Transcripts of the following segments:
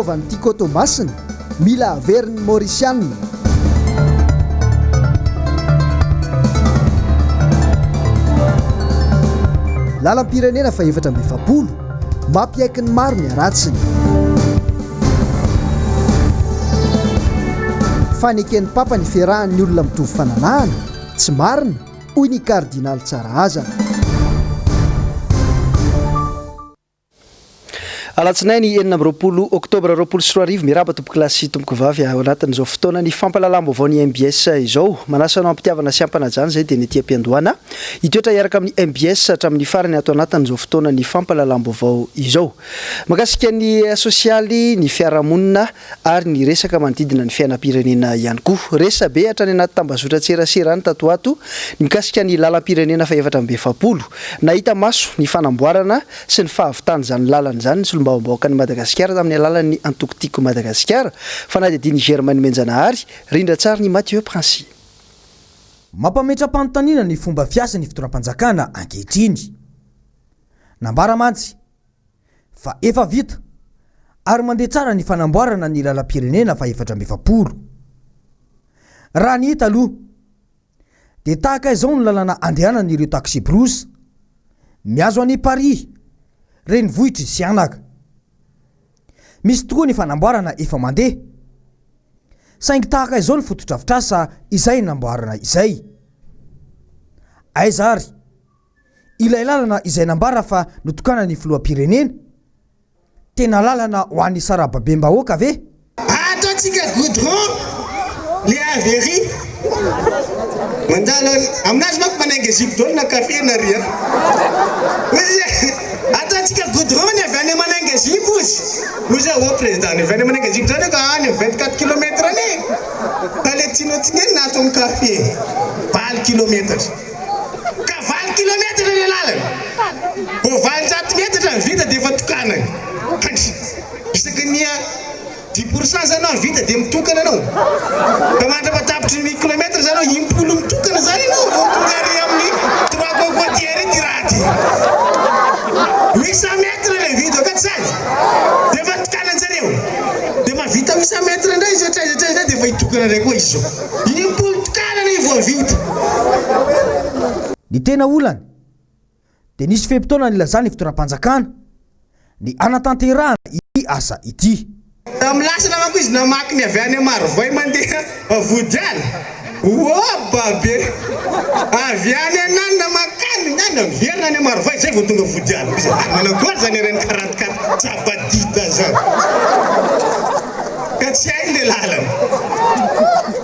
Rovan'i Tiko Toamasina, mila averin'ny Maorisianina. Lalam-pirenena faha-44, mampiaiky ny maro ny haratsiny. Faneken'ny Papa ny fiarahan'ny olona mitovy fananahana, tsy marina, hoy ny Kardinaly Tsarahazana. Alatsinainy 26 oktobra 2020, Miarahaba tompokolahy sy tompokovavy ao anatin'izao fotoana ny fampahalalam-baovao ny mbs izao. Manasa anao am-pitiavana sy am-panajana izay dia ny ety am-piandohana. Hitoetra hiaraka amin'ny mbs hatramin'ny farany ato anatin'izao fotoana ny fampahalalam-baovao izao. Mahakasika ny sosialy, ny fiarahamonina ary ny resaka manodidina ny fiainam-pirenena ihany koa. Resabe hatrany anaty tambazotran-tserasera any tato ho ato ny mikasika ny lalam-pirenena faha-44. Nahita maso ny fanamboarana sy ny fahavitan'izany lalana izany ny solombavambahoakan'i Madagasikara tamin'ny alalan'ny antoko Tiako Madagasikara, fanadihadian'i Germain Nomenjanahary, rindran-tsarin'i Mathieu Princi. Mampametra-panontaniana ny fomba fiasan'ny fitondram-panjakana ankehitriny. Nambara mantsy fa efa vita ary mandeha tsara ny fanamboarana ny lalam-pirenena faha-44. Raha ny hita aloha dia tahaka izao ny lalana andehanan'ireo taxi-brousse mihazo an'i Paris, renivohitr'i Sihanaka. Misy tokoa ny fanamboarana efa mandeha, saingy tahaka izao ny fotodrafitrasa izay namboarina izay. Aiza ary Ilay lalana izay nambara fa notokanan'ny filoham-pirenena? Tena lalana ho an'ny sarababem-bahoaka ve? Ataontsika goudron le avy ery mandalo any aminazy manko manainga zipo daholo na café na ry a! Hoy izy ataontsika goudron ny avy any manainga zipo ozy! Hoy izy oh président ny avy any manainga zipo zany ka any 24 kilomètre any e! Fa le tianao tenenina ato amin'ny café valo kilometatra. Ka valo kilometatra ny lalana, vao 800 metatra ny vita dia efa tokanana. Andry, isaky ny dix pour cent zany anao vita dia mitokana anao. Ka mandra-patapitry ny kilometatra zany anao impolo mitokana zany ianao vao tonga ary amin'ny trois cocotiers ity raha ity. 800 mètres ilay vita, ka tsy zany? Dia efa tokanan-jareo. Dia mahavita 800 mètres indray izy hatraiza hatraiza indray dia efa hitokana indray koa izy izao. Impolo tokanana io vao vita. Ny tena olana dia nisy fe-potoana nilazan'ny fitondram-panjakana ny hanatanterahana ity asa ity. Tamin'ny lasana manko izy namaky ny avy any Marovoay mandeha Vodiala. Oaba be! Avy any Ananona mankany Ananona miverina any Marovoay zay vao tonga Vodiala. Izy ary manakory zany RN 44 tsabadida zany. Ka tsy hainy le lalana.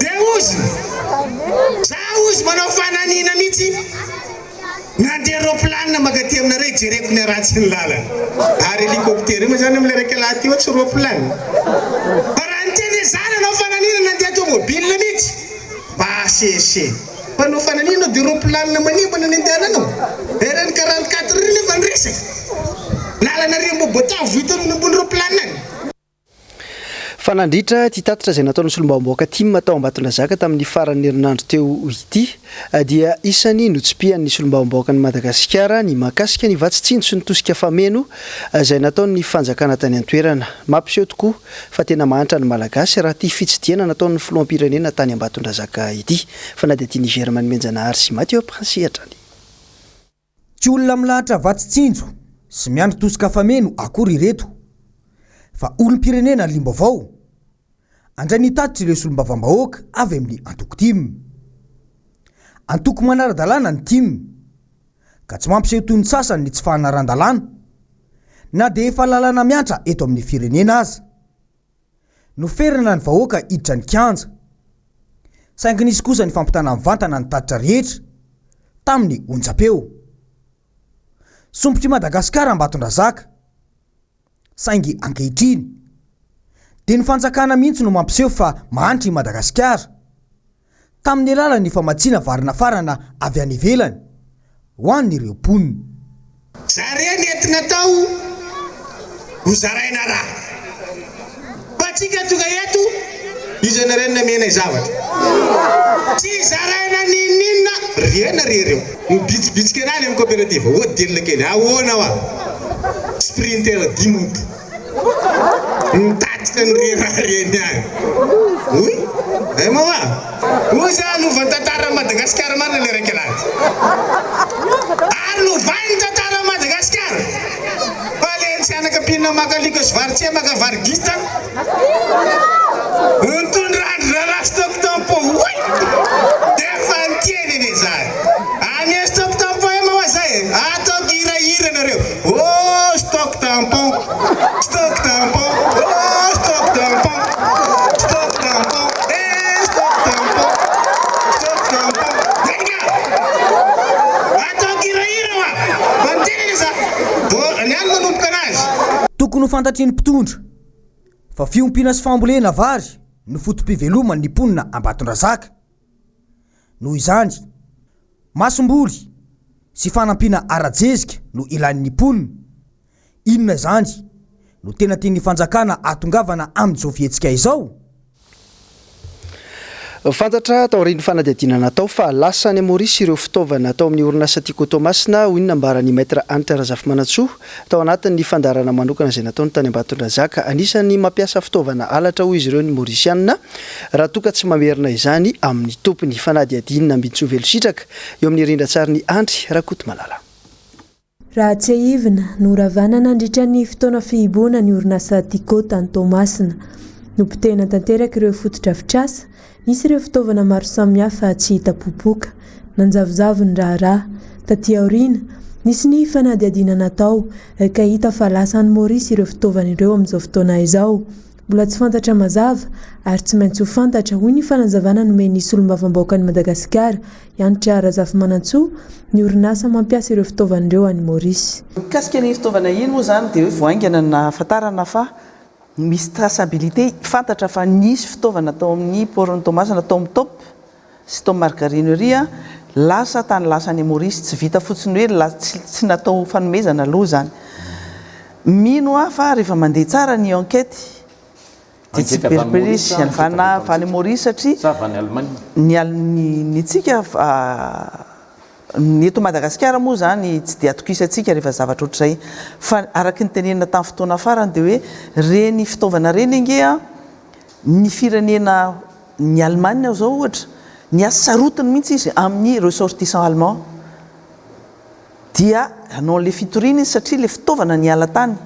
De ozy, za ozy manao fananina mihitsy nandeha roplanina mankaty aminareo hijereko ny haratsin'ny lalana. Ary hélicoptère io moa zany amin'ilay raika lahy ty oa tsy roplanina. Fa raha ny tena izy za nanao fananina nandeha tomobile mihitsy. Basese. Mpanao fananina de roplanina manimbana ny andehananao. RN 44 ry nefa ny resaka. Lalana ry Ambohiboatavo vita ny ambony roplanina any. Fa nandritra ity tatitra izay nataon'ny solombavambahoaka tim tao Ambatondrazaka tamin'ny faran'ny herinandro teo ity dia isany notsipihan'ny solombavambahoakan'i Madagasikara ny mahakasika ny vatsy tsinjo sy ny tosika fameno izay nataon'ny fanjakana tany an-toerana. Mampiseho tokoa fa tena mahantra ny Malagasy raha ity fitsidihana nataon'ny filoham-pirenena tany Ambatondrazaka ity. Fanadihadian'i Germain Nomenjanahary sy Mathieu Princy hatrany. Tsy olona milahatra vatsy tsinjo sy miandry tosika fameno akory ireto fa olom-pirenena liam-baovao. Handray ny tatitra ireo solombavambahoaka avy amin'ny antoko tim. Antoko manara-dalàna ny tim ka tsy mampiseho toy ny sasany ny tsy fahanaran-dalàna na dia efa lalàna miantra eto amin'ny firenena aza. Noferana ny vahoaka hiditra ny kianja. Saingy nisy kosa ny fampitana mivantana ny tatitra rehetra tamin'ny onjam-peo. Sompitr'i Madagasikara Ambatondrazaka. Saingy ankehitriny, dia ny fanjakana mihitsy no mampiseho fa mahantra i Madagasikara. tamin'ny alalan'ny famatsiana vary nafarana avy any ivelany ho an'ireo mponina. Zare nentina tao ho zaraina ra. Fa tsika tonga eto iza nareo no namenay zavatra. Tsy zaraina n'inon'inona rena re reo. Mibitsibitsika anah any amin'ny coopérative. Oa delina kely ahoana hoa. Sprinter dimampolo. Mitady. Lasany ry raha reny any. Oy! Ay maman! Hoy za hanova ny tantaran'i Madagasikara marina le raika lahy ty. Ary novay ny tantaran'i Madagasikara. Fa le tsy anaka mpihinana maka alika sy vary tsia maka vary gita. Nitondra andry zalahy stop tampon. Oy! Dia efa niteny anie za. Any stop tampon io maman zay e. Ataoko hirahira nareo. Oh stock tampon. Stock tampon. Oh stock tampon. Stock tampon. Eh stock tampon. Stock tampon. Zay ka. Ataoko hirahira wa. Maniteny anie za. Bo ny any manomboka anazy. Tokony ho fantatry ny mpitondra fa fiompiana sy fambolena vary no foto-piveloman'ny mponina Ambatondrazaka. Noho izany, masomboly sy fanampiana ara-jezika no ilain'ny mponina. Inona izany no tena tian'ny fanjakana ahatongavana amin'izao fihetsika izao? Fantatra taorian'ny fanadihadiana natao fa lasa any Maorisy ireo fitaovana tao amin'ny orinasa Tiko Toamasina, hoy ny nambaran'i Maître Hanitra Razafimanantsoa tao anatin'ny fandaharana manokana izay nataony tany Ambatondrazaka. Anisan'ny mampiasa fitaovana halatra hoy izy ireo ny Maorisianina raha toa ka tsy mamerina izany amin'ny tompony. Fanadihadiana Ambinintsoa Velositraka eo amin'ny rindran-tsarin'i Andry Rakotomalala. Raha tsiahivina, noravana nandritra ny fotoana fihibohana ny orinasa Tiko tany Toamasina. Nopotehina tanteraka ireo fotodrafitrasa, nisy ireo fitaovana maro samihafa tsy hita popoka. Nanjavozavo ny raharaha. Taty aoriana, nisy ny fanadihadiana natao, ka hita fa lasa any Maorisy ireo fitaovana ireo amin'izao fotoana izao. Mbola tsy fantatra mazava ary tsy maintsy ho fantatra, hoy ny fanazavana nomen'ny solombavambahoakan'i Madagasikara, Hanitra Razafimanantsoa, ny orinasa mampiasa ireo fitaovana ireo any Maurice. Mikasika an'iny fitaovana iny moa izany dia hoe vao haingana no nahafantarana fa misy traçabilité, fantatra fa nisy fitaovana tao amin'ny port-n'i Toamasina, tao amin'ny top sy tao amin'ny margarinerie, lasa tany lasa any Maurice, tsy vita fotsiny hoe tsy natao fanomezana aloha izany. Mino aho fa rehefa mandeha tsara ny enquête dia tsy beriberisy avy any Maurice satria ny ny antsika ny eto Madagasikara moa izany tsy dia atokisantsika rehefa zavatra ohatr'izay fa araka ny tenenina tamin'ny fotoana farany dia hoe ireny fitaovana ireny ange an ny firenena ny Allemagne izao ohatra ny hasarotiny mihitsy izy amin'ny ressortissant allemand Dia hanao an'ilay fitoriana izy satria ilay fitaovana niala tany.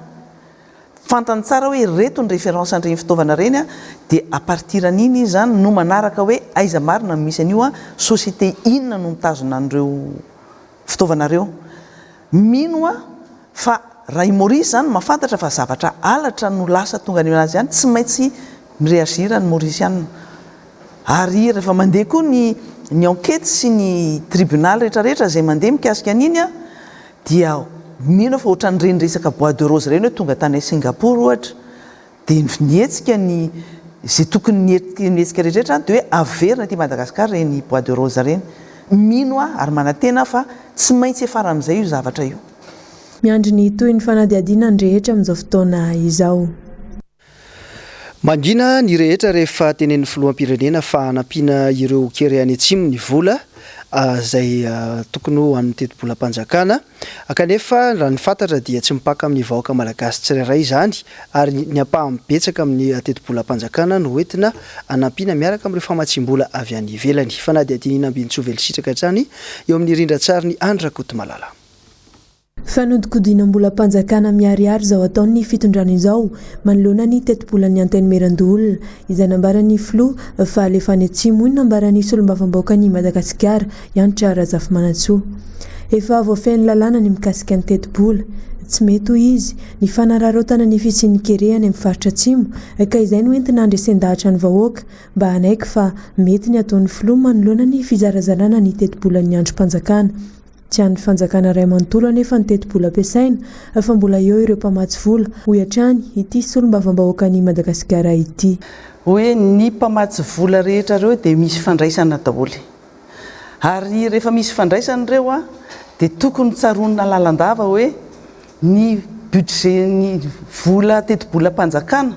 Fantany tsara hoe ireto ny référence an'ireny fitaovana ireny dia à partir an'iny izy izany no manaraka hoe aiza marina no misy an'io, société inona no mitazona an'ireo fitaovana ireo. Mino aho fa raha i Maurice izany mahafantatra fa zavatra halatra no lasa tonga any aminazy any, tsy maintsy mi-réagir ny Mauriciana. Ary rehefa mandeha koa ny ny enquete sy ny tribunal rehetra rehetra izay mandeha mikasika an'iny an, dia mino aho fa ohatran'ireny resaka bois de rose ireny hoe tonga tany Singapour ohatra, dia nihetsika ny izay tokony nihetsika rehetra rehetra dia hoe averina aty Madagascar ireny bois de rose ireny. Mino aho ary manantena aho fa tsy maintsy hiafara amin'izay io zavatra io. Miandry ny tohin'ny fanadihadiana ny rehetra amin'izao fotoana izao. Mangina ny rehetra rehefa tenenin'ny filoham-pirenena fa hanampiana ireo kere any atsimo ny vola izay tokony ho an'ny tetibolam-panjakana kanefa raha ny fantatra dia tsy mipaka amin'ny vahoaka malagasy tsirairay izany ary ny ampahany betsaka amin'ny tetibolam-panjakana no hoentina hanampiana miaraka amin'ireo famatsiam-bola avy any ivelany. Fanadihadiana Inambinintsoa Velositraka hatrany eo amin'ny rindran-tsarin'i Andry Rakotomalala. Fanodikodinam-bolam-panjakana miharihary izao ataon'ny fitondrana izao manoloana ny tetibolan'ny Antenimierandoholona izay nambaran'ny filoha fa alefa any atsimo, hoy ny nambaran'ny solombavambahoakan'i Madagasikara, Hanitra Razafimanantsoa. Efa voafehin'ny lalàna ny mikasika ny tetibola. Tsy mety, hoy izy, ny fanararaotana ny fisian'ny kere any amin'ny faritra atsimo ka izay no entina handresen-dahatra ny vahoaka mba hanaiky fa mety ny ataon'ny filoha manoloana ny fizarazarana ny tetibolan'ny andrim-panjakana. Tsy an'ny fanjakana iray manontolo anefa ny tetibola ampiasaina fa mbola eo ireo mpamatsy vola, hoy hatrany ity solombavambahoakan'i Madagasikara ity. Hoe ny mpamatsy vola rehetra ireo dia misy fandraisana daholo. Ary rehefa misy fandraisana ireo dia tokony tsaroana lalandava hoe ny budget-n'ny vola tetibolam-panjakana,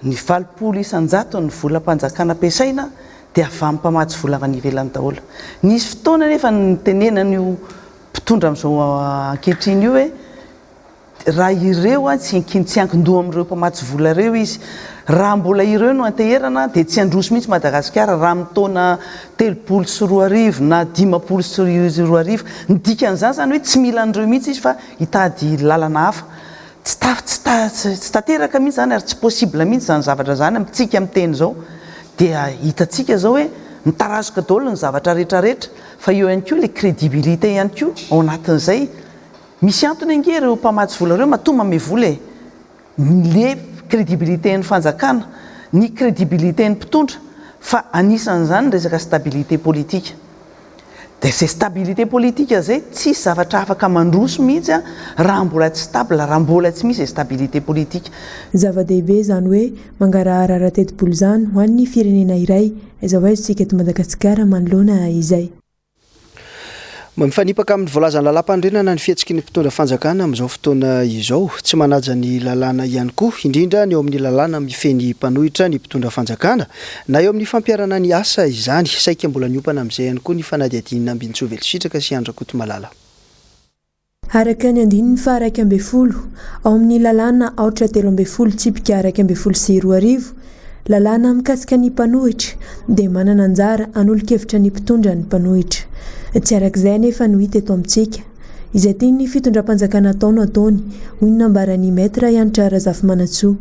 Ny 80 isan-jaton'ny volam-panjakana ampiasaina dia avy amin'ny mpamatsy vola avy any ivelany daholo. Nisy fotoana anefa nitenenan'io mpitondra amin'izao ankehitriny io hoe Raha ireo tsy tsy hiankin-doha amin'ireo mpamatsy vola ireo izy, raha mbola ireo no anteherana dia tsy handroso mihitsy Madagasikara raha amin'ny taona 2030 na 2050. Ny dikan'izany izany hoe tsy mila an'ireo mihitsy izy fa hitady lalana hafa. Tsy ta tsy ta tsy tanteraka mihitsy izany ary tsy possible mihitsy izany zavatra izany amintsika miteny izao. Dia hitantsika izao hoe mitarazoka daholo ny zavatra rehetrarehetra fa eo ihany koa ilay crédibilité ihany koa ao anatin'izay. Misy antony ange ireo mpamatsy vola ireo matoa manome vola e! Le crédibilité ny fanjakana, ny crédibilité ny mpitondra fa anisan'izany ny resaka stabilité politique. Dia izay stabilité politique izay tsisy zavatra afaka mandroso mihitsy an raha mbola tsy stable, raha mbola tsy misy izay stabilité politique. Zava-dehibe izany hoe mangarahara ara-tetibola izany ho an'ny firenena iray, aiza ho aiza isika eto Madagasikara manoloana izay. Mifanipaka amin'ny voalazan'ny lalàmpanorenana ny fihetsiky ny mpitondra fanjakana amin'izao fotoana izao. Tsy manaja ny lalàna ihany koa, indrindra ny eo amin'ny lalàna mifehy ny mpanohitra ny mpitondra fanjakana, na eo amin'ny fampiharana ny asa izany. Saika mbola niompana amin'izay ihany koa ny fanadihadian'i Nambinintsoa Velositraka sy Andry Rakotomalala. Araka ny andininy faha-11 ao amin'ny lalàna aotra 13 tsipika 2011, lalàna mikasika ny mpanohitra, dia manana anjara hanolo-kevitra ny mpitondra ny mpanohitra. Tsy araka izay anefa no hita eto amintsika. Izay tian'ny fitondram-panjakana atao no ataony, hoy ny nambaran'ny Maître Hanitra Razafimanantsoa.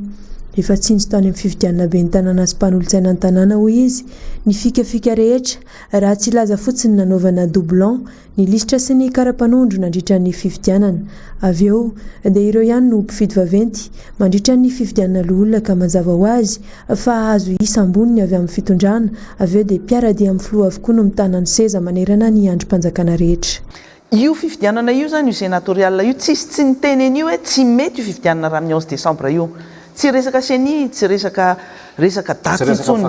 Efa tsinjo tany amin'ny fifidianana ben'ny tanàna sy mpanolotsaina ny tanàna, hoy izy, ny fikafika rehetra, raha tsy hilaza fotsiny nanaovana doublon, ny lisitra sy ny kara-panondro nandritra ny fifidianana. Avy eo, dia ireo ihany no mpifidy vaventy mandritra ny fifidianana loholona ka mazava ho azy fa hahazo isa amboniny avy amin'ny fitondrana, avy eo dia mpiara-dia amin'ny filoha avokoa no mitana ny seza manerana ny andrim-panjakana rehetra. Io fifidianana io izany, io senatorial io, tsisy tsy niteny an'io hoe tsy mety io fifidianana raha amin'ny 11 décembre io. Tsy resaka ceni, tsy resaka resaka daty intsony,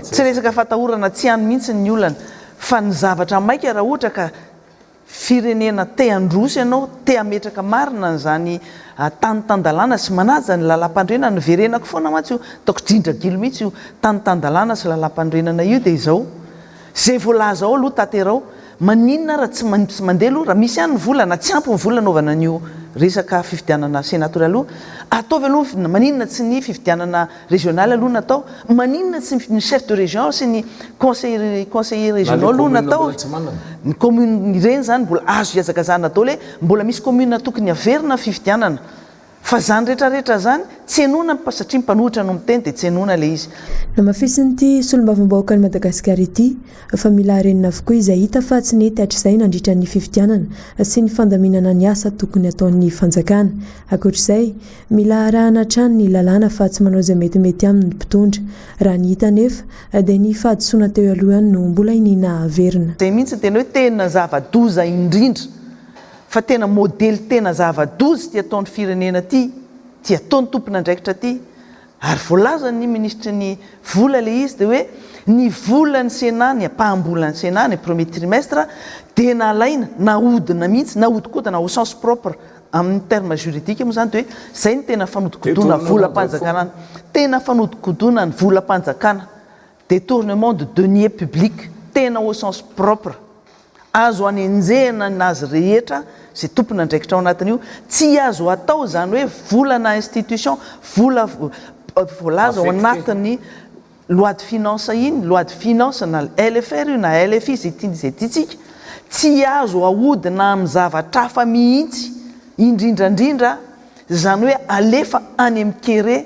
tsy resaka fatahorana, tsy any mihitsy ny olana. Fa ny zavatra maika raha ohatra ka firenena te handroso ianao, te hametraka marina an'izany tany tan-dalàna sy manaja ny lalampanorenana, niverenako foana mantsy io, ataoko drindragilo mihitsy io tany tan-dalàna sy lalampanorenana io dia izao, izay voalaza ao aloha tanterao, maninona raha tsy tsy mandeha aloha, raha misy ihany ny vola na tsy ampy ny vola anaovana an'io resaka fifidianana senatorial io, ataovy aloha, maninona tsy ny fifidianana Régional aloha natao, maninona tsy ny chef de région sy ny conseiller conseiller régionaux aloha natao, ny commune ireny zany mbola azo ihazakazahana daholo hoe mbola misy commune tokony haverina ny fifidianana, fa zany rehetra rehetra zany tsy henoina satria ny mpanohitra no miteny dia tsy henoina le izy. Namafisin'ity solombavambahoakan'i Madagasikara ity fa mila harenina avokoa izay hita fa tsy nety hatrizay nandritra ny fifidianana sy ny fandaminana ny asa tokony hataon'ny fanjakana. Ankoatra izay, Mila arahana hatrany ny lalàna fa tsy manao izay metimety aminy ny mpitondra. Raha ny hita anefa, dia ny fahadisoana teo aloha ihany no mbola iniana averina. Izay mihitsy ny tena hoe tena zava-doza indrindra fa tena modely tena zava-doza ity ataon'ny firenena ity, ity ataon'ny tompon'andraikitra ity. Ary voalazan'ny minisitry ny vola ilay izy dia hoe ny volan'ny Sénat, ny ampaham-bolan'ny Sénat ny premier trimestre dia nalaina, nahodina mihitsy, nahodinkodina au sens propre Amin'ny terme juridique moa izany dia hoe izay no tena fanodinkodona volam-panjakana, tena fanodinkodona ny volam-panjakana, détournement de deniers publics, tena au sens propre. Azo anenjehina ny azy rehetra izay tompon'andraikitra ao anatin'io, tsy azo atao izany hoe volana institution, vola voalaza ao anatin'ny Loi de finance iny, loi de finance na LFR io na LFI izay tiany izay tiantsika, tsy azo ahodina amin'ny zavatra hafa mihitsy, indrindrandrindra izany hoe alefa any amin'ny kere,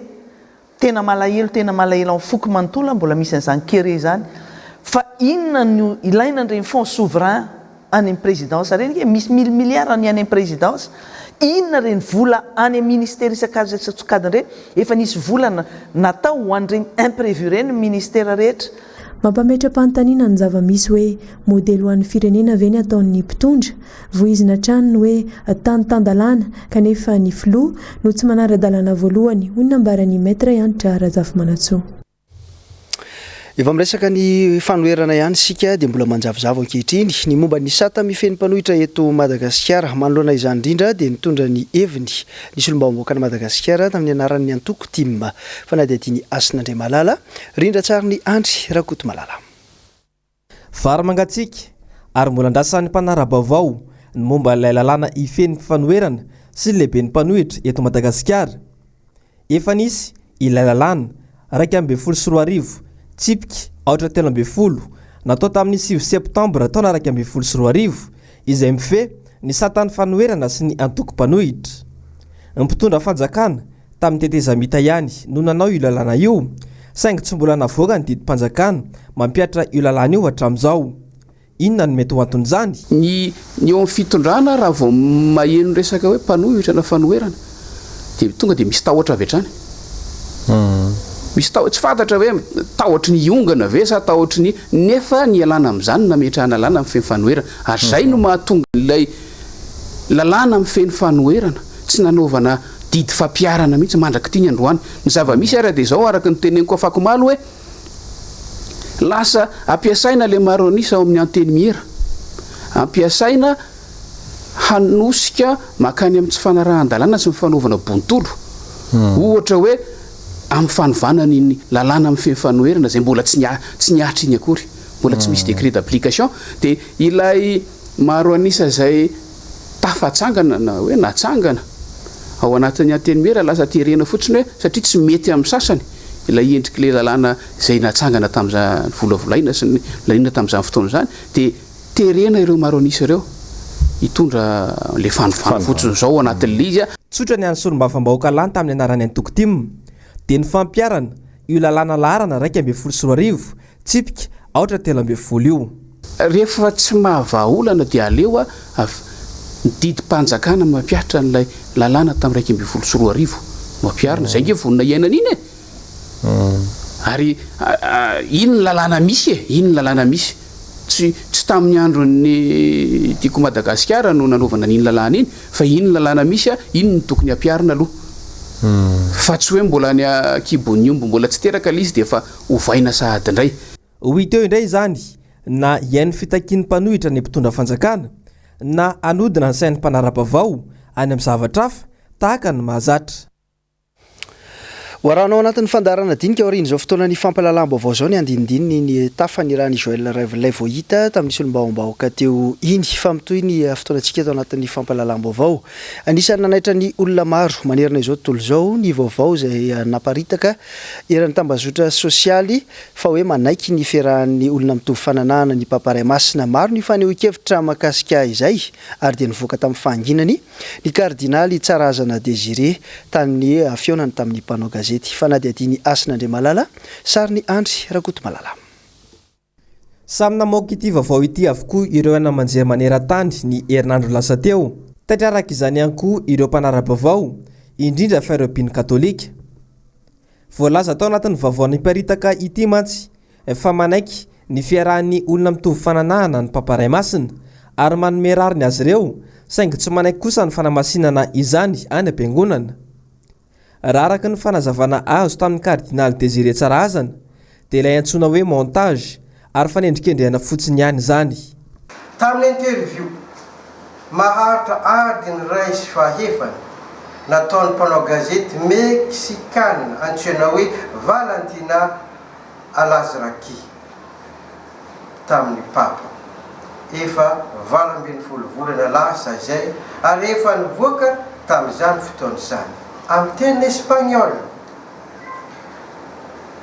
tena malahelo tena malahelo amin'ny foko manontolo aho mbola misy an'izany kere izany, fa inona no ilaina an'ireny fonds souverain any amin'ny présidence ireny ange misy mille milliards ny any amin'ny présidence, inona ireny vola any amin'ny ministère isan-karazan-tsokajiny ireny, efa nisy vola natao ho an'ireny imprévu ireny ny ministère rehetra. Mampametra-panontaniana ny zava-misy hoe modely ho an'ny firenena ve ny ataon'ny mpitondra? Voizina hatrany ny hoe tany tan-dalàna kanefa ny filoha no tsy manara-dalàna voalohany, hoy ny nambaran'ny Maître Hanitra Razafimanantsoa. Efa miresaka ny fanoherana ihany isika dia mbola manjavozavo ankehitriny ny momba ny sata mifehy ny mpanohitra eto Madagasikara. Manoloana izany indrindra dia nitondra ny heviny ny solombavambahoakan'i Madagasikara tamin'ny anaran'ny antoko tim. Fanadihadian'i Hasina Andriamalala, rindran-tsarin'i Andry Rakotomalala. Vary mangatsiaka ary mbola andrasan'ny mpanara-baovao ny momba ilay lalàna hifehy ny fanoherana. sy ny lehiben'ny mpanohitra eto Madagasikara. Efa nisy ilay lalàna 2011 tsipika aotra 13 natao tamin'ny sivy septambra taona 2011 izay mifehy ny satan'ny fanoherana sy ny antoko mpanohitra. Ny mpitondra fanjakana tamin'ny tetezamita ihany no nanao io lalàna io saingy tsy mbola navoaka ny didim-panjakana mampihatra io lalàna io hatramin'izao. Inona no mety ho anton'izany? Ny ny eo amin'ny fitondrana raha vao maheno resaka hoe mpanohitra na fanoherana dia tonga dia misy tahotra avy hatrany. Misy tahotra, tsy fantatra hoe tahotry ny hiongana ve sa tahotry ny, nefa ny ialana amin'izany no nametrahana lalàna mifehy ny fanoherana. Ary izay no mahatonga ilay lalàna mifehy ny fanoherana tsy nanaovana didy fampiharana mihitsy mandrak'ity ny androany. Ny zava-misy ary dia izao araka ny teneniko afakomaly hoe, Lasa ampiasaina le maro an'isa ao amin'ny antenimiera. Ampiasaina hanosika mankany amin'ny tsy fanarahan-dalàna sy ny fanaovana bontolo. Ohatra hoe amin'ny fanovana an'iny lalàna mifehy fanoherana izay mbola tsy tsy nihatra iny akory. Mbola tsy misy décret d'application. Dia ilay maro an'isa izay tafatsangana na hoe natsangana ao anatin'ny antenimiera lasa terena fotsiny hoe satria tsy mety amin'ny sasany ilay endrik'ilay lalàna izay natsangana tamin'izany volavolaina sy nolaniana tamin'izany fotoana izany dia terena ireo maro an'isa ireo hitondra ilay fanovana fotsiny izao ao anatin'ilay izy. Tsotra ny an'ny solombavambahoaka lany tamin'ny anaran'ny antoko tim dia ny fampiharana io lalàna laharana 2011 Tsipika aotra 13 io. Rehefa tsy mahavaha olana dia aleo avy ny didim-panjakana mampihatra an'ilay lalàna tamin'ny 2011 no ampiharina. Izay ange vonona hiaina an'iny e! Ary iny ny lalàna misy e! Iny ny lalàna misy. Tsy tsy tamin'ny andron'ny Tiako Madagasikara no nanaovana an'iny lalàna iny fa iny ny lalàna misy, iny no tokony hampiharina aloha. Fa tsy hoe mbola any an-kibon'ny omby mbola tsy teraka ilay izy dia efa ovaina sahady indray. Ho hita eo indray izany na hihaino fitakian'ny mpanohitra ny mpitondra fanjakana na hanodina ny sain'ny mpanara-baovao any amin'ny zavatra hafa tahaka ny mahazatra. Ho arahanao anatin'ny fandaharana dinika aorian'izao fotoanan'ny fampahalalam-baovao izao ny andinindininy ny tafa nirahan'i Joël Raivolay vao hita tamin'ny solombavambahoaka teo iny. Fa mitohy ny fotoanantsika eto anatin'ny fampahalalam-baovao. Anisan'ny nanaitra ny olona maro manerana izao tontolo izao ny vaovao izay naparitaka Eran'ny tambazotra sosialy fa hoe manaiky ny fiarahan'ny olona mitovy fananahana ny Papa Ray Masina. Maro ny fanehoan-kevitra mahakasika izay ary dia nivoaka tamin'ny fahanginany ny kardinaly Tsarahazana Désiré tamin'ny fihaonany tamin'ny mpanao gazety. Fanadihadian'i Hasina Andriamalala, sarin'i Andry Rakotomalala. Samy namoaka ity vaovao ity avokoa ireo haino aman-jery maneran-tany ny herinandro lasa teo. Taitra araka izany ihany koa ireo mpanara-baovao, indrindra fa ireo mpino katolika. Voalaza tao anatin'ny vaovao niparitaka ity mantsy fa manaiky ny fiarahan'ny olona mitovy fananahana ny Papa Ray Masina ary manome rariny azy ireo saingy tsy manaiky kosa ny fanamasinana izany any am-piangonana. Raha araka ny fanazavana azo tamin'ny kardinaly Désiré Tsarahazana dia ilay antsoina hoe montage ary fanendrikendrehana fotsiny ihany izany. Tamin'ny interview maharitra adiny iray sy fahefany nataon'ny mpanao gazety Meksikana antsoina hoe Valentina Alazraki, tamin'ny Papa. Efa 18 volana lasa izay ary efa nivoaka tamin'izany fotoana izany, amin'ny teny espaniola.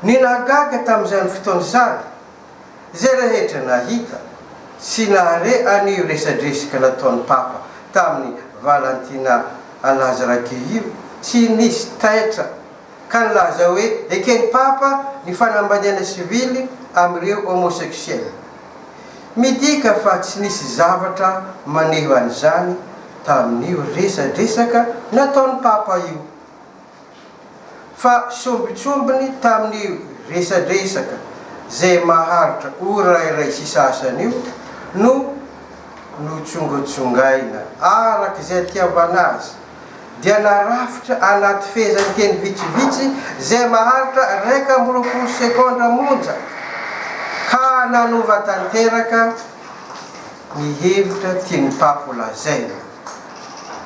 Ny nahagaga tamin'izany fotoana izany, izay rehetra nahita sy nahare an'io resadresaka nataon'ny Papa tamin'i Valentina Alazraki io, tsy nisy taitra ka nilaza hoe eken'ny Papa ny fanambadiana sivily amin'ireo homosexuels. Midika fa tsy nisy zavatra maneho an'izany tamin'io resadresaka nataon'ny Papa io. Fa sombintsombiny tamin'io resadresaka izay maharitra ora iray sy sasany io no notsongotsongaina araka izay itiavana azy. dia narafitra anaty fehezanteny vitsivitsy izay maharitra 21 segondra monja ka nanova tanteraka ny hevitra tian'ny Papa holazaina.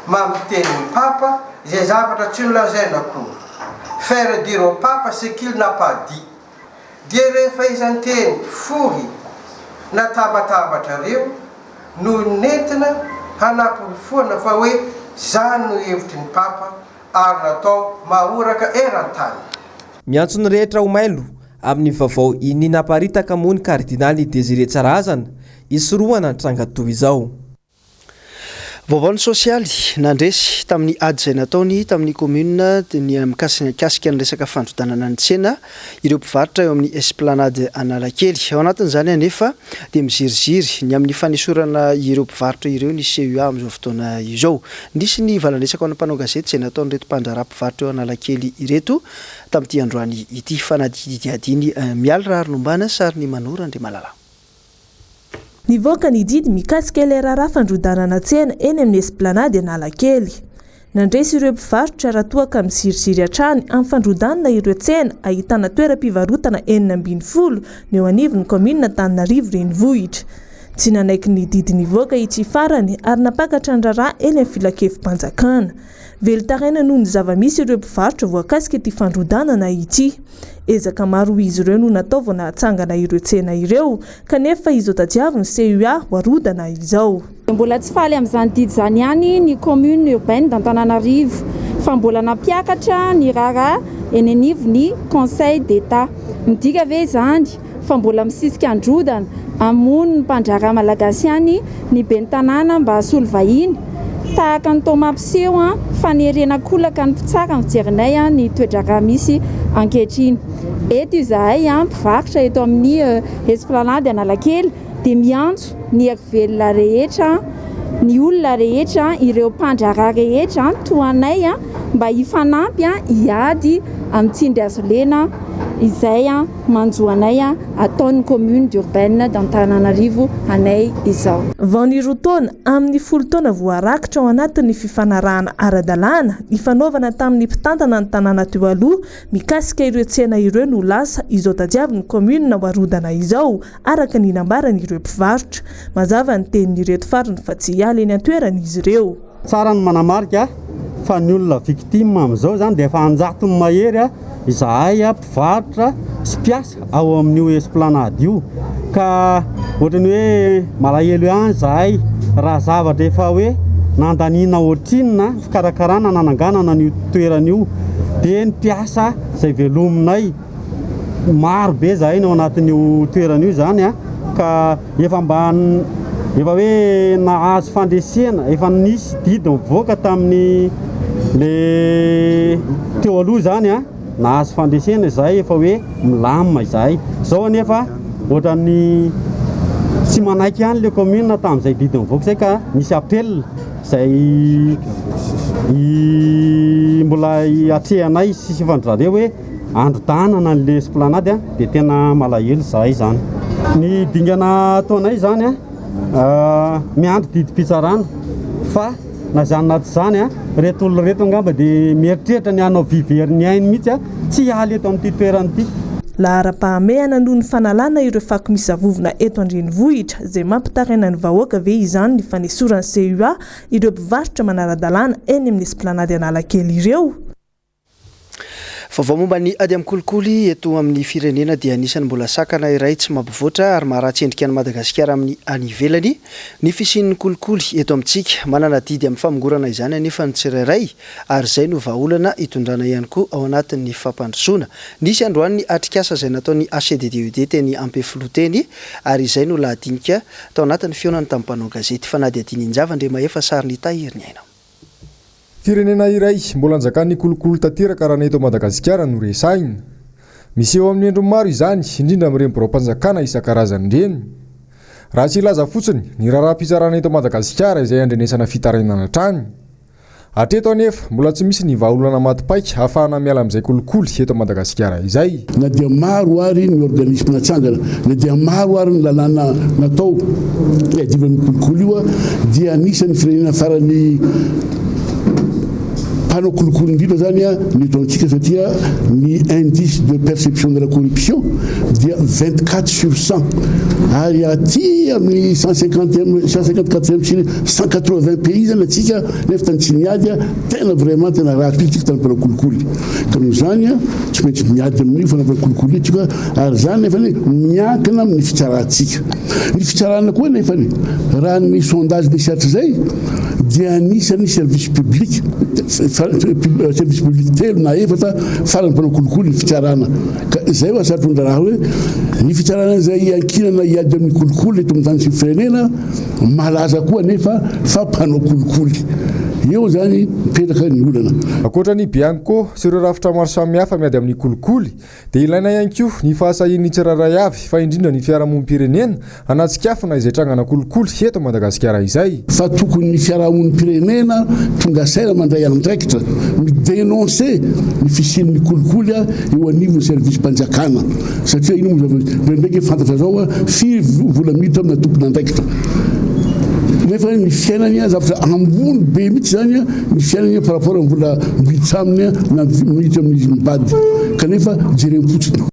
Mampiteny ny Papa izay zavatra tsy nolazaina akory. Faire dire au Pape ce qu'il n'a pas dit. Dia ireo fehezanteny fohy natambatambatra ireo no nentina hanaporofoana fa hoe. Izany no hevitry ny Papa ary natao mahoraka eran-tany. Miantso ny rehetra ho mailo amin'ny vaovao iniana aparitaka moa ny kardinaly Désiré Tsarahazana hisorohana ny tranga toy izao. Vaovao ny sosialy, nandresy tamin'ny ady izay nataony tamin'ny commune ny mikasika ny resaka fandrodanana ny tsena ireo mpivarotra eo amin'ny Esplanade Analakely. Ao anatin'izany anefa dia miziriziry ny amin'ny fanesorana ireo mpivarotra ireo ny CUA amin'izao fotoana izao. Nisy ny valandresaka ho an'ny mpanao gazety izay nataon'ireto mpandraharaha mpivarotra eo Analakely ireto tamin'ity androany ity. Fanadihadiany Mialy Raharinombana, sarin'i Manoro Andriamalala. Nivoaka ny didy mikasika ilay raharaha fandrodanana tsena eny amin'ny Esplanade Analakely. Nandresy ireo mpivarotra raha toa ka miziriziry hatrany amin'ny fandrodanana ireo tsena ahitana toeram-pivarotana 16 ny eo anivon'ny kaominina Antananarivo Renivohitra. Tsy nanaiky ny didy nivoaka ity farany ary nampakatra ny raharaha eny amin'ny filankevi-panjakana. Velon-taraina noho ny zava-misy ireo mpivarotra voakasika ity fandrodanana ity. Ezaka maro hoy izy ireo no natao vao nahatsangana ireo tsena ireo, kanefa izao tadiavin'ny CUA ho arodana izao. Mbola tsy faly amin'izany didy izany ihany ny Commune Urbaine d'Antananarivo fa mbola nampiakatra ny raharaha eny anivon'ny Conseil d'Etat. Midika ve izany fa mbola misisika handrodana, hamono ny mpandraharaha malagasy ihany ny ben'ny tanàna mba hasolo vahiny? Tahaka ny toa mampiseho fanerena an-kolaka ny mpitsara ny fijerinay ny toe-draharaha misy ankehitriny. Eto izahay mpivarotra eto amin'ny Esplanade Analakely dia miantso ny hery velona rehetra, ny olona rehetra, ireo mpandraharaha rehetra toa anay mba hifanampy hiady amin'ny tsindry hazo lena izay manjo anay ataon'ny commune d'urbaine d'Antananarivo anay izao. Vao ny roa taona amin'ny folo taona voarakitra ao anatin'ny fifanarahana ara-dalàna nifanaovana tamin'ny mpitantana ny tanàna teo aloha mikasika ireo tsena ireo no lasa izao tadiavin'ny kaominina ho arodana izao, araka ny nambaran'ireo mpivarotra. Mazava ny tenin'ireto farany fa tsy hiala eny an-toerana izy ireo. Tsara ny manamarika fa ny olona victime amin'izao izany dia efa an-jatony mahery izahay mpivarotra sy mpiasa ao amin'io Esplanade io ka ohatran'ny hoe malahelo ihany izahay raha zavatra efa hoe nandaniana ohatrinona fikarakarana nananganana an'io toerana io dia ny mpiasa izay velominay maro be zahay ny ao anatin'io toerana io izany a, ka efa mba efa hoe nahazo fandresena, efa nisy didy nivoaka tamin'ny le teo aloha izany a, nahazo fandresena izahay efa hoe milamina izahay. Izao anefa ohatran'ny tsy manaiky ihany le commune tamin'izay didy nivoaka izay ka nisy appel izay mbola atrehanay sy sifan-dry zareo hoe androdanana an'le esplanade a, dia tena malahelo izahay izany. Ny dingana ataonay izany a, miandry didim-pitsarana fa na izany na tsy izany a, ireto olona ireto angamba dia mieritreritra ny hanao vy very ny ainy mihitsy a, tsy hiala eto amin'ity toerana ity. Laharam-pahamehana noho ny fanalana ireo fako misavovona eto an-drenivohitra izay mampitaraina ny vahoaka ve izany ny fanesoran'ny CUA ireo mpivarotra manara-dalàna eny amin'ny Esplanade Analakely ireo? Vaovao momba ny ady amin'ny kolikoly eto amin'ny firenena dia anisan'ny mbola sakana iray tsy mampivoatra ary maharatsy endrika an'i Madagasikara amin'ny any ivelany ny fisian'ny kolikoly eto amintsika. Manana adidy amin'ny famongorana izany anefa ny tsirairay ary izay no vahaolana hitondrana ihany koa ao anatin'ny fampandrosoana. Nisy androany ny atrikasa izay nataon'ny HCDDED teny Ampefiloha teny ary izay no lahadinika tao anatin'ny fihaonany tamin'ny mpanao gazety. Fanadihadiana Injava Andriamahefa Sarinita Heriniaina. Firenena iray mbola anjakan'ny kolikoly tanteraka raha ny eto Madagasikara no resahina. Miseho amin'ny endriny maro izany, indrindra amin'ireny biraom-panjakana isan-karazany ireny. Raha tsy hilaza fotsiny, ny raharaham-pitsarana eto Madagasikara izay andrenesana fitarainana hatrany. Hatreto anefa, mbola tsy misy ny vahaolana maty paika ahafahana miala amin'izay kolikoly eto Madagasikara izay. Na dia maro ary ny organisme natsangana, na dia maro ary ny lalàna natao hiadivana io kolikoly io dia anisan'ny firenena farany mpanao kolikoly indrindra zany ny eto amintsika satria ny indice de perception de la corruption dia 24 sur 100 ary aty amin'ny 150 154 sur 180 pays zany atsika nefa tany tsy niady tena vraiment tena ratsy mihitsy tsika tany mpanao kolikoly ka noho izany Tsy maintsy miady amin'io fanaovana kolikoly io tsika ary izany nefany miankina amin'ny fitsarantsika. Ny fitsarana koa nefany raha ny sondage misy hatrizay dia anisan'ny service public, service public telo na efatra farany mpanao kolikoly ny fitsarana. Ka izay no asatron-draharaha hoe ny fitsarana izay iankinana hiady amin'ny kolikoly eto amin'ny tany sy ny firenena, malaza koa anefa fa mpanao kolikoly. Eo izany mipetraka ny olana. Ankoatra ny Bianco sy ireo rafitra maro samihafa miady amin'ny kolikoly dia ilaina ihany koa ny fahasahian'ny tsirairay avy fa indrindra ny fiarahamonim-pirenena hanatsikafona izay trangana kolikoly eto Madagasikara izay. Fa tokony ny fiarahamonim-pirenena tonga saina mandray andraikitra, mi-denoncer ny fisian'ny kolikoly eo anivon'ny service-mpanjakana. Satria ino moa zava indraindraiky fantatra zao firy vola miditra amina tompon'andraikitra. Nefa ny fiainany zavatra ambony be mihitsy zany ny fiainany par rapport amin'ny vola miditra aminy na miditra amin'izy mivady. Kanefa jerem-potsiny.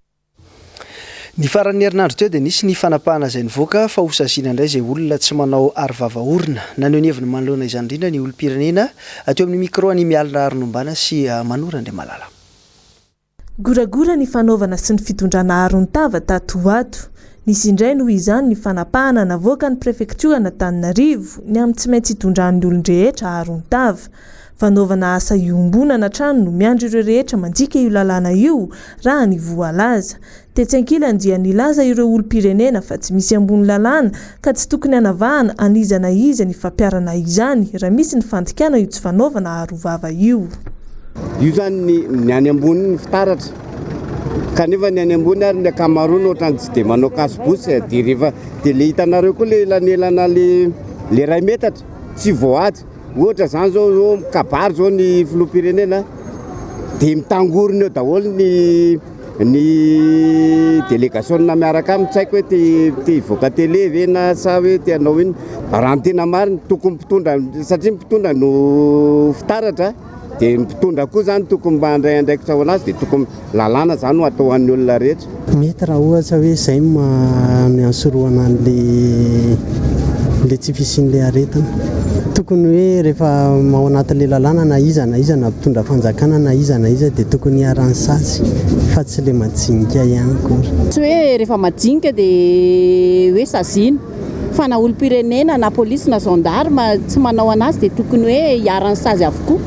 Ny faran'ny herinandro teo dia nisy ny fanapahana izay nivoaka fa hosaziana indray izay olona tsy manao arovava orona. Naneho ny heviny manoloana izany indrindra ny olom-pirenena teo amin'ny micro an'i Mialy Raharinombana sy Manoro Andriamalala. Goragora ny fanaovana sy ny fitondrana aron-tava tato ho ato. Nisy indray noho izany ny fanapahana navoakan'ny prefektioran'Antananarivo ny amin'ny tsy maintsy hitondran'ny olon-drehetra aron-tava. Fanaovana asa iombonana hatrany no miandry ireo rehetra mandika io lalàna io raha ny voalaza. Tetsy ankilany dia nilaza ireo olom-pirenena fa tsy misy ambony lalàna ka tsy tokony hanavahana an'iza na iza ny fampiharana izany raha misy ny fandikana io tsy fanaovana arovava io. Io zany ny ny any ambony ny fitaratra kanefa ny any ambony ary ny ankamaroany ohatrany tsy dia manao cache-bouche dia rehefa dia le hitanareo koa le elanelana le le iray metatra tsy voahaja. Ohatra zany zao zao mikabary zao ny filoham-pirenena dia mitangorona eo daholo ny ny delegasiona miaraka aminy, tsy haiko hoe te te hivoaka télé ve na sa hoe te hanao inona. Raha ny tena marina tokony mpitondra satria ny mpitondra no fitaratra dia ny mpitondra koa zany tokony mba handray andraikitra ho anazy dia tokony Lalàna zany no atao an'ny olona rehetra. Mety raha ohatra hoe izay no niantsorohana an'le le tsy fisian'le aretina. Tokony hoe rehefa ao anatin'le lalàna na iza na iza na mpitondra fanjakana na iza na iza dia tokony hiharan'ny sazy fa tsy le majinika ihany akory. Tsy hoe rehefa majinika dia hoe saziana. Fa na olom-pirenena na polisy na gendarme tsy manao anazy dia tokony hoe hiharan'ny sazy avokoa.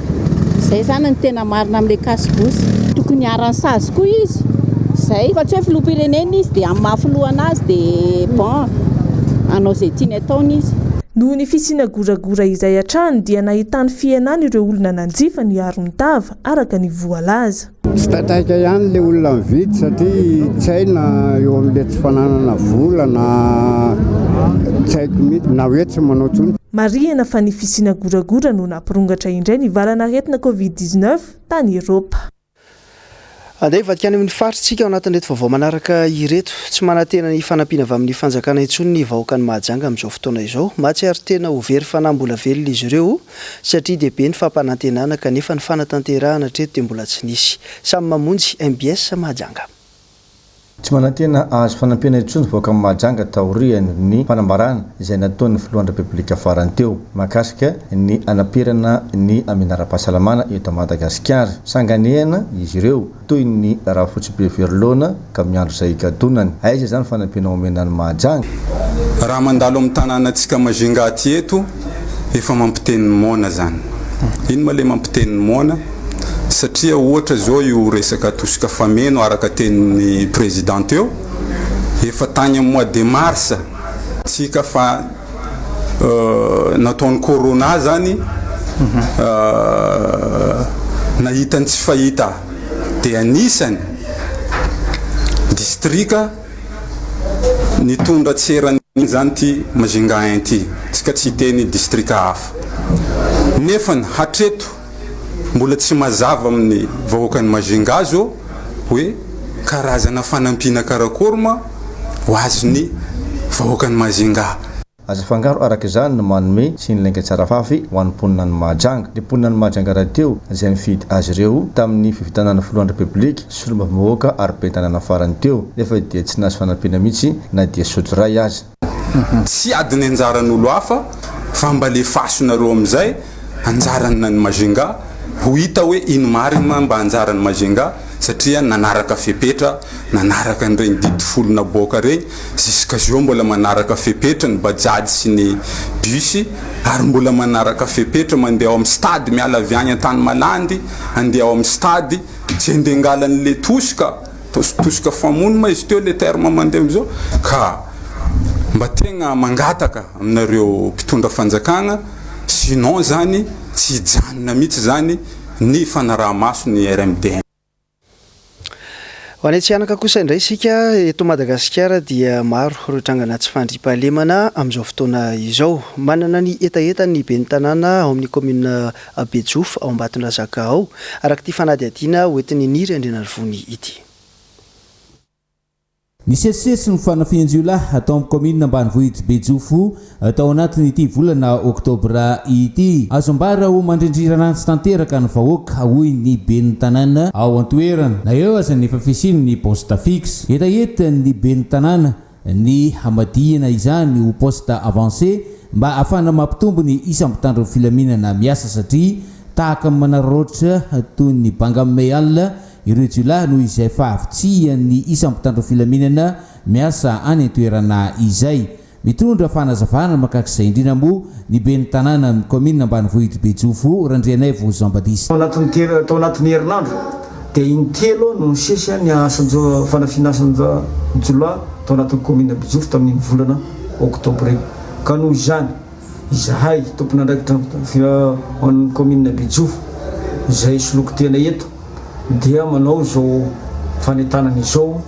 Izay izany no tena marina amin'ilay cache bouche. Tokony hiharan'ny sazy koa izy. Izay. Fa tsy hoe filoham-pirenena izy dia amin'ny maha filoha anazy dia bon hanao izay tiany ataony izy. Noho ny fisiana goragora izay hatrany dia nahitany fihenana ireo olona nanjifa ny aron-tava, araka ny voalaza. Tsy taitaitra ihany le olona mividy satria tsy hay na eo amin'le tsy fananana vola na tsy haiko mihitsy na hoe tsy manao intsony. Marihina fa ny fisiana goragora no nampirongatra indray ny valan'aretina Covid 19 tany Eropa. Andeha hivadika any amin'ny faritra isika ao anatin'ireto vaovao manaraka ireto. Tsy manantena ny fanampiana avy amin'ny fanjakana intsony ny vahoakan'i Mahajanga amin'izao fotoana izao. Mahatsiaro tena ho very fanahy mbola velona izy ireo. Satria dia be ny fampanantenana kanefa ny fanatanterahana hatreto dia mbola tsy nisy. Samy mamonjy mbs Mahajanga. Tsy manantena hahazo fanampiana intsony vahoakan'i Mahajanga taorian'ny fanambarana izay nataon'ny filohan'ny Repoblika farany teo mahakasika ny hanaperana ny hamehana ara-pahasalamana eto Madagasikara. Sanganehana izy ireo. Toy ny rafotsibe very laona ka miandry izay higadonany. Aiza izany fanampiana omena an'i Mahajanga? Raha mandalo amin'ny tanànantsika Majunga aty eto, efa mampiteny ny moana zany. Ino ma le mampiteny ny moana? Satria ohatra zao io resaka tosika fameno araka tenin'ny président teo, efa tany amin'ny mois de mars tsika fa nataon'ny corona zany nahita ny tsy fahita dia anisany distrika nitondra tsy eran'iny zany ty Majunga un ty, tsika tsy hiteny distrika hafa nefany hatreto mbola tsy mazava amin'ny vahoakan'i Majunga zao hoe karazana fanampiana karakory ma ho azon'ny vahoakan'i Majunga. Aza afangaro araka izany ny manome sy ny lainga tsara fafy ho an'ny mponina any Mahajanga. Ny mponina any Mahajanga rahateo izay nifidy azy ireo tamin'ny fifidianana ny filohan'ny Repoblika, solombavambahoaka ary ben'ny tanàna farany teo nefa dia tsy nahazo fanampiana mihitsy na dia sotro iray aza. Tsy adiny anjaran'olo hafa fa mba lefaso nareo amizay anjaran'ny nany Majunga. Ho hita hoe ino marigny ma mba anjaran'i Majunga satria nanaraka fepetra, nanaraka an'iregny didy folo naboaka regny, jusqu'à zao mbola manaraka fepetra ny bajaj sy ny bus ary mbola manaraka fepetra mandeha ao amin'ny stade miala avy agny Antanimalandy andeha ao amin'ny stade tsy andeha angala an'le tosika, tosika famono ma izy teo le terme mandeha amizao ka mba tegna mangataka aminareo mpitondra fanjakagna sinon zany tsy hijanona mihitsy zany ny fanaraha-maso ny RMDM. Ho any Antsihanaka kosa indray isika, eto Madagasikara dia maro ireo trangana tsy fandriampahalemana amin'izao fotoana izao. Manana ny hetahetany ny ben'ny tanàna ao amin'ny kaominina Bejofo ao Ambatondrazaka ao, araka ity fanadihadiana hoentin'i Niry Andrianarivony ity. Nisesisesy ny fanafihan-jiolahy tao amin'ny kaominina ambanivohitr'i Bejofo tao anatin'ity volana oktobra ity. Azo ambara ho mandrindriran'antsy tanteraka ny vahoaka, hoy ny ben'ny tanàna ao an-toerana. Na eo aza ny efa fisian'ny poste fixe. Hetahetan'ny ben'ny tanàna ny hamadihana izany ho poste avancé mba hahafahana mampitombo ny isam mpitandro filaminana miasa satria tahaka ny manararaotra toy ny banga amin'ny alina Ireo jiolahy noho izay fahavitsihan'ny isan'ny mpitandro filaminana miasa any an-toerana izay. Mitondra fanazavana mahakasika izay indrindra moa ny ben'ny tanànan'ny kaominina ambanivohitr'i Bejofo, Randrianaivo Jean Baptiste. Tao anatin'ny telo tao anatin'ny herinandro dia in-telo no nisesy ny asan-jo fanafiana asan-jiolahy tao anatin'ny kaominina Bejofo tamin'iny volana oktobra iny. Ka noho izany, izahay tompon'andraikitra ao amin'ny kaominina Bejofo izay soloko tena eto, dia manao izao fanentanana izao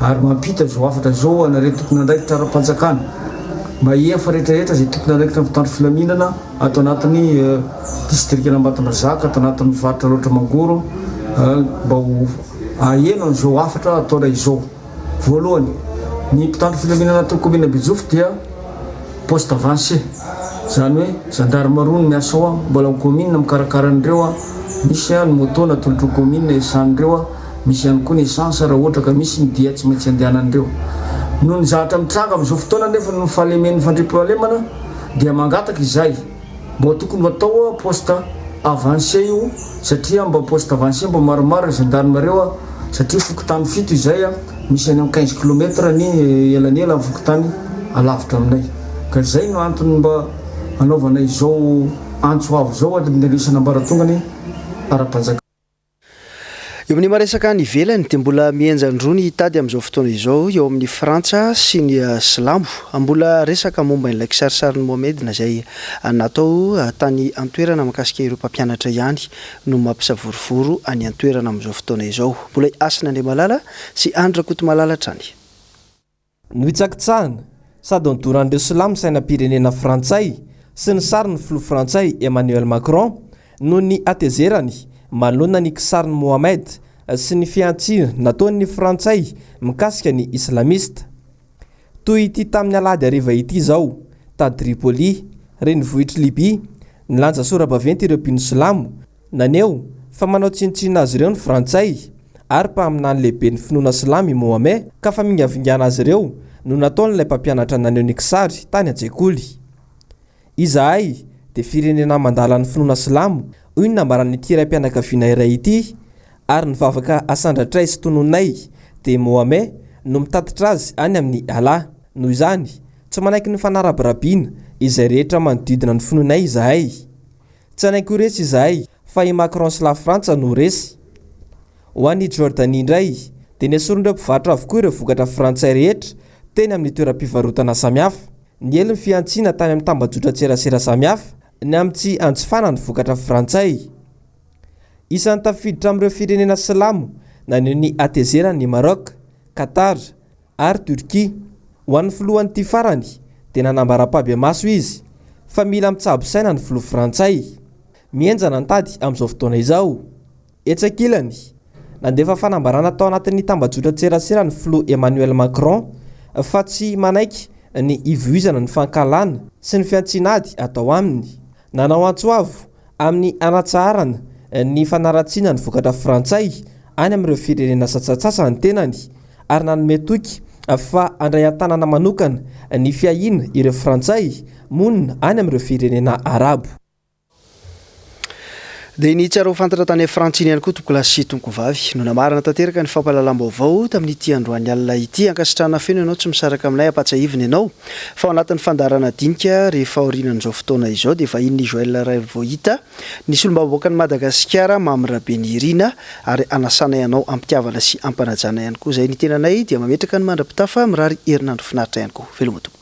ary mampita izao hafatra izao ho anareo tompon'andraikitra ara-panjakana mahefa rehetra rehetra izay tompon'andraikitra mpitandro filaminana ato anatin'ny distrikan'Ambatondrazaka ato anatin'ny faritra Alaotra Mangoro mba ho aheno an'izao hafatra ataonay izao. Voalohany, ny mpitandro filaminana ato kaominina Bejofo dia poste avancé, izany hoe gendarme roa no miasa ao, mbola ny kaominina mikarakara an'ireo, misy ny moto natolotry ny kaominina iasan'ireo, misy ihany koa ny essence raha ohatra ka misy ny dia tsy maintsy andehanan'ireo. Noho ny zavatra mitranga amin'izao fotoana anefa noho ny fahalemen'ny fandriampahalemana dia mangataka izahay, Mba tokony ho atao poste avancé io satria mba poste avancé mba maromaro ry gendarme reo satria fokontany fito izay misy any am 15 kilomètre ny elanela am fokontany alavitra aminay ka izay no antony mba anaovana izao antso avo izao amin'ireo isan'ambaratongany ara-panjakana. Eo amin'ny maha-resaka any ivelany dia mbola mihenjan-droa ny tady amin'izao fotoana izao eo amin'i Frantsa sy ny Silamo. Mbola resaka momba ilay kisarisarin'i Mohamed izay natao tany an-toerana mikasika ireo mpampianatra ihany no mampisavorovoro any an-toerana amin'izao fotoana izao. Mbola i Hasina Andriamalala sy Andry Rakotomalala hatrany. Nohitsakitsahana sady nodoran'ireo silamo sainam-pirenena frantsay sy ny sarin'ny filoha frantsay Emmanuel Macron noho ny hatezerany manoloana ny kisarin'i Mohammed sy ny fihantsiana nataon'ny frantsay mikasika ny islamista. Toy ity tamin'ny alahady hariva ity izao, tany Tripoli, renivohitr'i Libya, nilanja sora-baventy ireo mpino silamo Naneho fa manao tsinontsinona azy ireo ny Frantsay ary mpaminany lehiben'ny finoana silamo i Mohammed ka famingavingana azy ireo no nataon'ilay mpampianatra naneho ny kisary tany an-tsekoly. Izahay dia firenena mandala ny finoana silamo, hoy ny nambaran'ity raim-pianakaviana iray ity, ary ny vavaka asandratray sy tononinay dia Mohammed no mitatitra azy any amin'i Allah. Noho izany, tsy manaiky ny fanarabirabiana izay rehetra manodidina ny finoanay izahay. Tsy hanaiky ho resy izahay fa i Macron sy Lafrantsa no ho resy. Ho an'i Jordanie indray dia nesorin'ireo mpivarotra avokoa ireo vokatra frantsay rehetra teny amin'ny toeram-pivarotana samihafa. Niely ny fihantsiana tany amin'ny tambajotran-tserasera samihafa ny amin'ny tsy hanjifana ny vokatra frantsay. Isan'ny tafiditra amin'ireo firenena silamo naneho ny hatezerany i Maroc, Qatar, ary Turquie. Ho an'ny filohan'ity farany dia nanambara ampahibemaso izy fa mila mitsabo saina ny filoha frantsay. Mihenjana ny tady amin'izao fotoana izao. Etsy ankilany, nandefa fanambarana tao anatin'ny tambajotran-tserasera ny filoha Emmanuel Macron fa tsy manaiky ny hivoizana ny fankahalana sy ny fihantsiana ady atao aminy. Nanao antso avo amin'ny hanatsaharana ny fanaratsiana ny vokatra frantsay any amin'ireo firenena sasantsasany ny tenany ary nanome toky fa handray an-tanana manokana ny fiahiana ireo frantsay monina any amin'ireo firenena arabo. Dia ny tsy ary ho fantatra tany Frantsa iny ihany koa tompokolahy sy tompokovavy no namarana tanteraka ny fampahalalam-baovao tamin'ity androany alina ity. Ankasitrahana feno ianao tsy misaraka aminay ampahatsiahivina ianao fa ao anatin'ny fandaharana dinika rehefa aorianan'izao fotoana izao dia vahinin'i Joël Raivohita ny solombavambahoakan'i Madagasikara Mamy Rabenirina ary anasanay anao am-pitiavana sy am-panajana ihany koa izay ny tenanay dia mametraka ny mandra-pitafa mirary herinandro finaritra ihany koa. Veloma tompoko.